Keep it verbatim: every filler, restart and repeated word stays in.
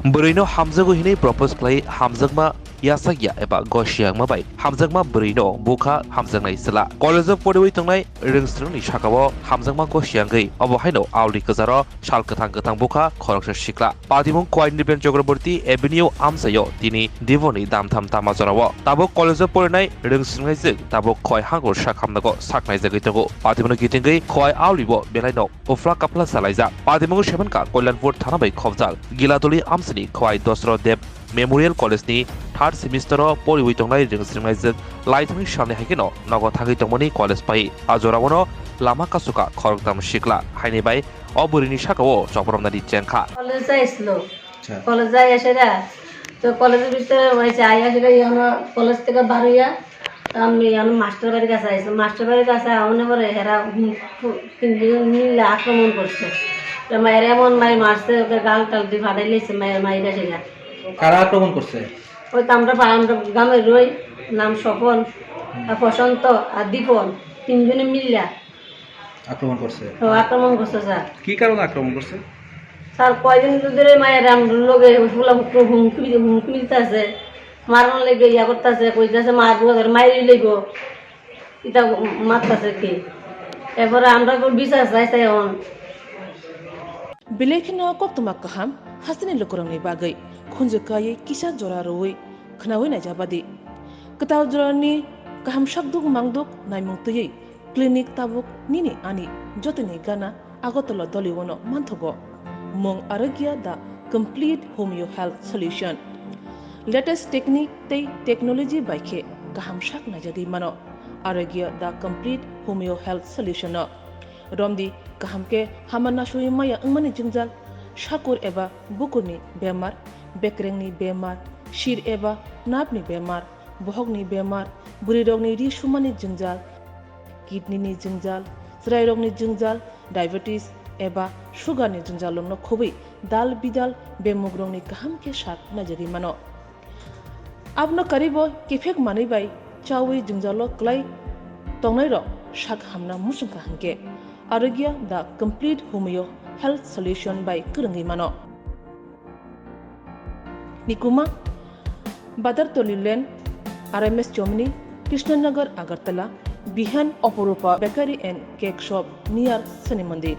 Bwrwino hamjago hinwi propose khlai hamjakma yachakya eba gosiyangma bai hamjakma bwrwino bukha hamjaknai chwla. College-o poriwi tongnai rwngsrwngni sakao hamjakma gosiyangwi obo haino auli kwcharo sal kwthang kwthang bukha khoroksa sikla. Patimung Khowai Nripen Chakraborty Avenue amchaio tini Diboni damtham tama jorao tabuk college-o porinai rwngsrwngnaijwk tabuk Khowai hangul sak hamnago saknaijagwi tongo. Patimungno kitingwi Khowai aulibo belaino uphla kaphla salaijak. Patimungo semenkha Kalyanpur thana bai khobjak Giladoli amchini Khowai Dosro Deb Memorial College ni third semester o poriwi tongnai rwngsrwngnaijwk laithangni salni haikheno nogo thangwi tongmani college pai. A jorao no lama kasoka khoroktham sikla haini bai o bwrwini sakao chopropnani chengkha. College যাইছিল। আচ্ছা। কলেজ যাই এসে রে, তো কলেজের ভিতরে রয়েছে, আই আসে রে, ইয়ানো কলেজ থেকে বার হইয়া, তো আমি ইয়ানো মাস্টার বাড়ির কাছে আইছি। মাস্টার বাড়ির কাছে আউনে পরে হেরা হুম, হু-, তিনজন মিলে আক্রমণ করছে। তো মায়ের এমন মাই মারছে, ওকে গাল টাল দিয়ে ফাটাই লেছে, মায়ের মায়ের কাছে যা। কারা আক্রমণ করছে? ওই তো আমরা পা-, আমরা গ্রামে রই, নাম স্বপন, আর প্রশান্ত, আর দীপন, তিনজনে মিল্লা। আক্রমণ করছে? ও, আক্রমণ করছে, স্যার। কি কারণে আক্রমণ করছে? স্যার, কয়দিন ধরে মায়ের আমরার লগে ফুলা ফুকু হুমকি, হুমকি মিলতাছে, মারার লেগে ইয়া করতাছে, কইতাছে, "মারবো, ধরে মাইরি লইব।" এটা মারতাছে কি? এরপরে আমরা তো বিচার চাই, চাই এখন। Belai kheno koktwma kaham hasteni lukurokni bagwi khunju kaiwi kisa jora rwui khwnaui naijabadi. Kwtal jorani kaham sakduk mangduk naimung twiwi clinic tabuk nini ani jotoni gana Agartala Doliwano manthogo. Mung Arogya the complete homeo health solution. Latest technique tei technology bai khe kaham sak naijagwi mano. Arogya the complete homeo health solution no. Romdi kaham khe hama nasui maya wngmani jwngjal, sakur eba bukurni bemar, bekrengni bemar, sir eba nerve ni bemar, bohokni bemar, bwrwirokni ri sumani jwngjal, kidney ni jwngjal, chwrairokni jwngjal, diabetes eba sugar ni jwngjal rokno khobwi dal bidal bemugrokni kaham khe sak naijagwi mano. Abono karibo kiphek manwi bai chaui jwngjalo kwlai tongnairok sak hamna muchungkha hinkhe Arogya the complete homeo health solution bai kwrwngwi mano. Nikuma, Badartoli Lane, R M S Chomni, Krishnanagar, Agartala, Bihan, Oporupa Bakery and Cake Shop near Shani Mandir.